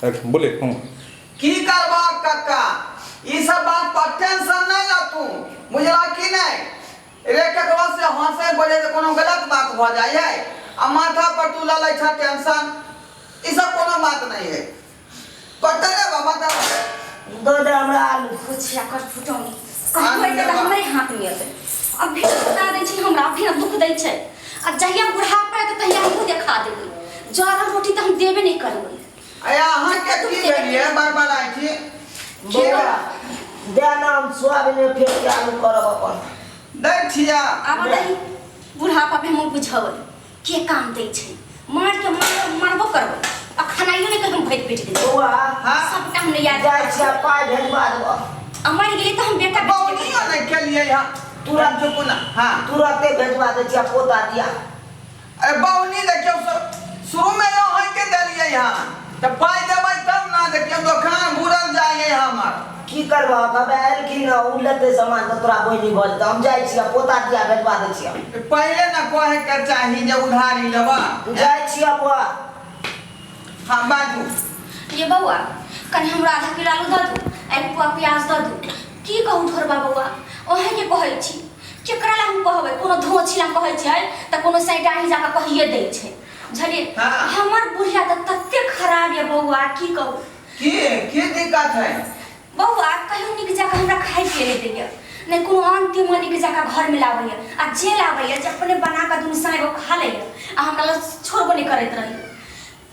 Action बोलिए। हूँ। की करबा कक्का, ई सब बात पर टेंशन नहीं ल तू, बुझला कि नहीं? रे ककरो से हंसे बोले तो कोनो गलत बात भ जाय है आ माथा पर तू ल लै छ टेंशन, ई सब कोनो बात नहीं है। कट्टर रे बाबा दा दो दे हमरा आलू। कुछ कर फुटौनी कहबै तऽ हमरे हाथ में एतै। अभी बता दै छी, हमरा अभी दुख दै छै आ जहिया बुढ़ापा एतै तहिया हमहूँ देखा देबै। जरल रोटी तऽ हम देबे नहि करबै। अया अहाँ के की भेलिए बार बार आइ छी? बौआ दे ना, हम सोयाबीन में फेर के आलू करब अपन। दै छिया। आब दही बुढ़ापा पे हमहूँ बुझबै के काम दै छै। मार के मार मारबो करबै आ खानाइयो नहि कहियो भरि पेट देबै। बौआ हाँ। सबटा हम याद जाइ छियै, पाइ भेजबा देबऽ। आ मरि गेली तऽ हम बेटा बेच के बौनियो नहि केलिए यहाँ तुरंत चुप ना। हाँ तुरंते भेजबा दै छियै पोता दिया। अरे बौनी देखियौ, शुरू में अहाँ के देलिए यहाँ तऽ पाइ देबै तब ना। देखियौ दोकान बुड़ल जाइए हमर। की करबह, कब एलखिन ओ लेतै सामान तऽ तोरा बहिनी भऽ जेतै। हम जाइ छियै, पोता दिया भेजबा दै छियै। पहिले ना कहे के चाही जे उधारी लेबा। जाइ छियै बौआ। हाँ बाजू। ये बौआ कनि हमरा आधा किलो आलू दऽ दू, एक पुआ प्याज दऽ दू। की कहू ढोरबा बौआ, अहेँके कहै छी, केकरा लए हम कहबै? कोनो धोछी लए कहै छियै तऽ कोनो सैटाही जाकऽ कहिए दै छै, बुझलियै? हाँ। हमर बुढ़िया तऽ ततेक खराब यऽ बौआ, की कहू। की की दिक्कत है? बौआ कहियो नीक जाकऽ हमरा खाइ पिए नहि दैए, नहि कोनो आन तीमन नीक जाकऽ घरमे लाबैए आ जे लाबैए जे अपने बना कऽ दुनू साँझ खा लैए आ हमरा लग छोड़बो नहि करैत रहैए।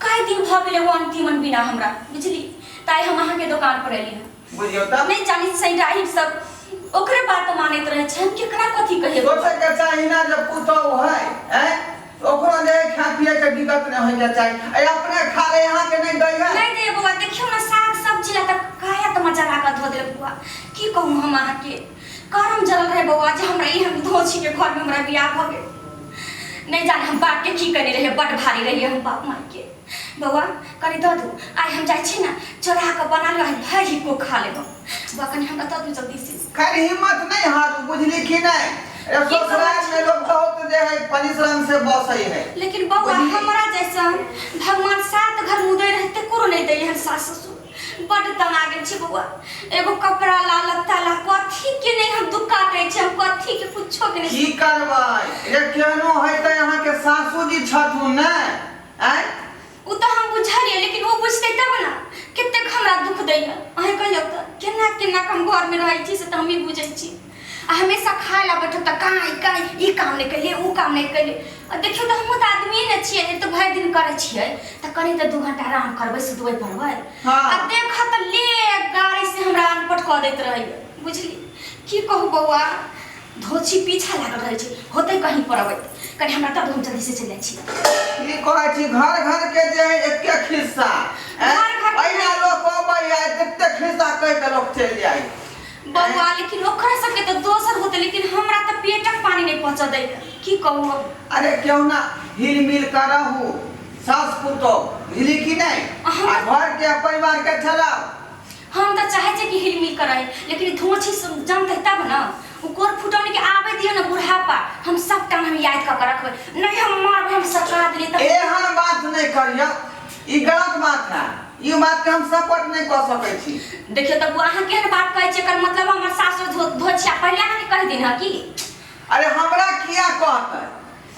कए दिन भऽ गेलै ओ आन तीमन बिना हमरा, बुझली? ताइ हम अहाँके दोकान पर एली हँ। बुझियौ तब। नहि जानी सैडाही सब ओकरे बात मानैत रहै छै, हम केकरा कथी कहियै? सोचै के चाही ना जे पुतहु है, हैं? ओकरो जे खाय पिए के दिक्कत नहीं होय के चाही। ए अपने खा ले, यहाँ के नहीं दै है। नहीं दे बौआ, देखियौ ना साग सब्जी ला तऽ काया तऽ मजा ला कऽ धो देलक बौआ। की कहू हम अहाँके, करम जरल रहे बौआ जे हमरा एहन धोछी के घर में हमरा बियाह भऽ गेल। नहीं जाने हम बाप के की करने रहिए, बड भारी रहिए हम बाप माय के। बौआ कनि दऽ दू, आइ हम जाइ छी ने चोरा कऽ बना लेबै, भरि को खा लेबै। बौआ कनि हमरा दऽ दू जल्दी से। खैर हिम्मत नहीं हारू, बुझली कि नहीं? अरे की ससुराल में लोग बहुत जे है परिश्रम से बसै है। लेकिन बौआ बुझली? हमरा जैसन भगवान सात घर मुदै रहते कोनो नहीं दै हन सास ससुर। बड तंग आ गेल छी बौआ, एगो कपड़ा ला लत्ता ला कथी के नहीं हम दुख काटे छी, हम कथी के कुछो के नहीं। की करबै रे, केहनो है तऽ अहाँ के सासू जी छथुन ने? आँय ओ तऽ हम बुझलियै, लेकिन ओ बुझतै तब ने कतेक हमरा दुख दैया। अहें कहियौ तऽ केना केना के हम घरमे रहै छी से तऽ हमही बुझै छी। आ हमेशा खाय ला बैठब तऽ काँय काँय, ई काम नहि कैलियै, ओ काम नहि कैलियै। आ देखियौ तऽ हमहूँ तऽ आदमीए ने छियै, तऽ भरि दिन करै छियै तऽ कनि तऽ 2 घंटा आराम करबै, सुतबै पड़बै। हाँ। आ देखऽ तऽ ले गाड़ी से हमरा अनपट कऽ दैत रहैया, बुझली? की कहू बौआ, धोछी पीछा लागल रहै छै, होतै कहीं पर अबैत। कनि हमरा दऽ दू, हम जल्दी से चलि जाइ छी। की कहै छी, घर घर के जे है एके खिस्सा। घर घर के अहिना लोक अबै है, कते खिस्सा कहि के लोक चलि जाइ। बौआ लेकिन ओकरा सबके तऽ दोसर होतै, लेकिन हमरा तऽ पेटक पानी नहि पहुँचऽ दैया, की कहू अब। अरे क्यों ना हिल मिल कर रहू सास पुतोह, बुझली कि नहीं? आ घर के परिवार के चलाओ। हम तऽ चाहै छियै कि हिल मिल कर रही, लेकिन धोछी सब जानतै तब ने। ओ कोर फुटौनी के आबै दियौ ने बुढ़ापा, हम सब टाइम हम याद कऽ के रखबै, नहीं हम मारबै, हम सका देलियै तऽ। एहन बात नहीं करियौ, ई गलत बात है, ई बात के हम सपोर्ट नहीं कऽ सकै छी। देखियौ तऽ अहाँ केहन बात कहै छियै, एकर मतलब हमर सासुर धोछिया पहिले अहाँके कहि दिन हँ की? अरे हमरा किया कहतै?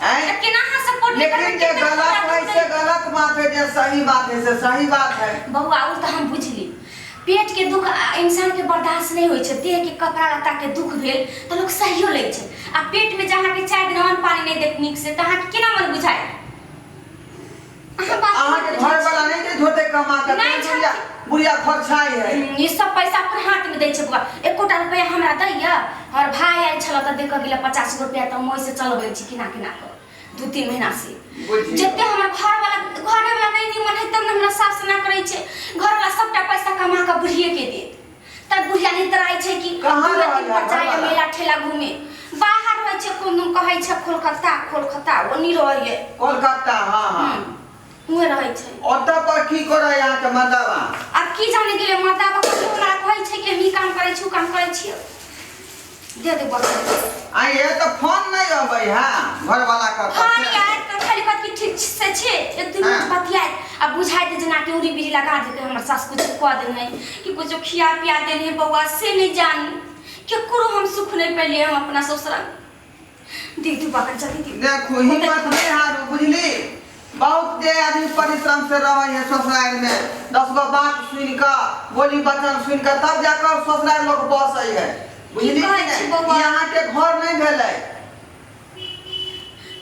आँय? तऽ केना अहाँ सपोर्ट नहि करबै? लेकिन जे कतेक गलत हमरा है दुख से दैया। गलत बात है, जे सही बात है से सही बात है। बौआ ओ तऽ हम बुझली, पेट के दुख इंसान के बर्दाश्त नहीं होइ छै, देह के कपड़ा लत्ता के दुख भेल तऽ लोक सहियो लै छै, आ पेट में जे अहाँके 4 दिन अन्न पानी नहि देत नीक से तऽ अहाँके केना मन बुझायत? अहाँ बात अहाँ के नहि घर बुझै वाला छी। नहीं दैत होतै कमा के? नहि तें बुढ़िया बुढ़िया खर्चाइ है। ई सब पैसा अपन हाथ में दै छै बौआ, एकोटा रुपया हमरा दैया? हमर भाय आयल छल तऽ दे कऽ गेलै 50 गो रुपया, तऽ हम ओहिसँ चलबै छी केना केना कऽ 2-3 महीना से। बुझियौ। जते हमर घर वाला घरे वाला नहीं निमन है तब ने हमरा सास ना करै छै। घर वाला सबटा पैसा कमा कऽ बुढ़िए के देत, तब बुढ़िया नहीं तराइ छै कि कहाँ दू रहल दिन है पर जाइए घरवाला? मेला ठेला घूमे बाहर रहै छै, कोन कहै छै कोलकाता, कोलकाता ओनी रहै कोलकाता। हाँ हाँ, हुए रहै छै। ओतऽ पर की करै अहाँके मर्दाबा? आब की जाने गेलै मर्दाबा, कहियो हमरा कहै छै कि हम ई काम करै छी, ओ काम करै छियै। दे दे बस। आ ये तऽ फोन नहीं अबै है घरवाला के? फोन यार तऽ खाली कहत कहत कि ठीक से छै, एक दू मिनट बतियाइत आ बुझाइत जेना कि उड़ी बीड़ी लगा देलकै हमर सास, कुछ कऽ देने कि कुछो खिया पिया देने बौआ, से नहि जानी। केकरो हम सुख नहि पेलियै हम अपना ससुरा। दे दू बाकन जल्दी दे। देखो, हिम्मत नहीं हारू, बुझली? बहुत जे आदमी परिश्रम से रहे है ससुराल में, 10 गो बात सुन कऽ, बोली वचन सुन कऽ, तब जाकर ससुराल लोग बसै है, बुझली? की कि कहै छी नहि? बौआ? ई अहाँके घर नहि भेलै।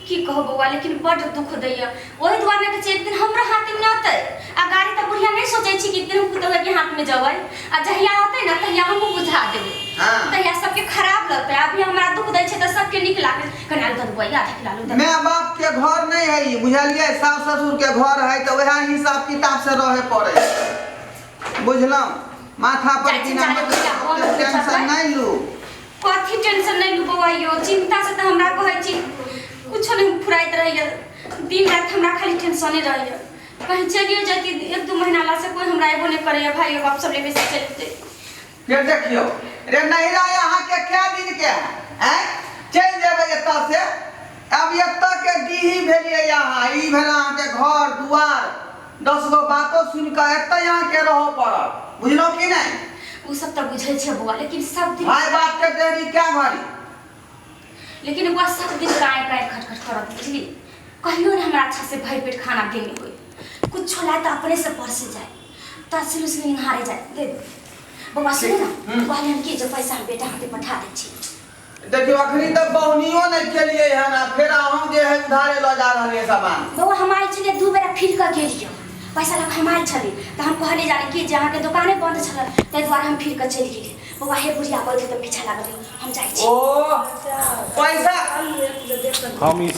की कहू बौआ, लेकिन बड्ड दुख दैया। ओहि दुआरे कहै छै एक दिन हमरा हाथमे नहि अतै आ गाड़ी तऽ बुढ़िया नहि सोचै छी कि एक दिन हम पुतोहके हाथमे जेबै, आ जहिया अतै ने तहिया हमहूँ बुझा देबै। तहिया सबके खराब लगतै। अभी हमरा दुख दै छै तऽ सबके नीक लागै। कनि आलू दऽ बौआ, आधा किलो आलू दऽ। माय बाप के घर नहीं है ई, बुझलियै? सास ससुर के घर है तऽ वएह हिसाब किताब से रहे पड़े, बुझलहुँ? माथा पर जाइ छी, बिना जाइ छी, मतलब जाइ छी, टेंशन नहि लू। कथी टेंशन नहि लू बौआ यौ, चिंता से तऽ हमरा कहै छी कुछो नहि फुराइत रहैया। दिन राति हमरा खाली टेंशने रहैया। कहीं चलियो जाती एक दू महीना ला से कोई हमरा एबो नहि करैया, भाइयो बाप सब लेके से चलि जेतै। फेर देखियौ रे नहिरा अहाँके कै दिन के है? आँय, चलि जेबै एतऽ से। आब एतऽ के डीही भेलियै अहाँ, ई भेल अहाँके घर दुआर। 10 गो बातो सुनि कऽ एतऽ अहाँके रहऽ पड़त, बुझलहुँ कि नहि? ओ सब तऽ बुझै छै बौआ, लेकिन सब दिन भाय बाप के देरी क्या घड़ी। लेकिन बौआ, सब दिन काँय काँय खटखट करत, बुझली? कहियो नहि हमरा अच्छा से भरि पेट खाना देने होय। कुछो लाए तऽ अपने से परसे जाए तऽ सिलू सिलू निहारे जाए। दे बौआ, सुनू ने। कहलियै हम कि जे पैसा हम बेटा हाथे पठा दै छी। देखियौ, अखनी तऽ बहुनियो नहि केलियै हन आ फेर अहूँ जे है उधारे लऽ जा रहलियै सामान। बौआ, हम आयल छलियै, दू बेरा फिर कऽ गेलियै पैसा लऽ कऽ। हम आयल छलियै तऽ हम कहलियै जाने कि जे अहाँके दोकाने बन्द छल, ताहि दुआरे हम फिर कऽ चलि गेलियै। बौआ हे, बुढ़िया बैठ तऽ पीछा लागल, हम जाइ छी। ओ पैसा हम ई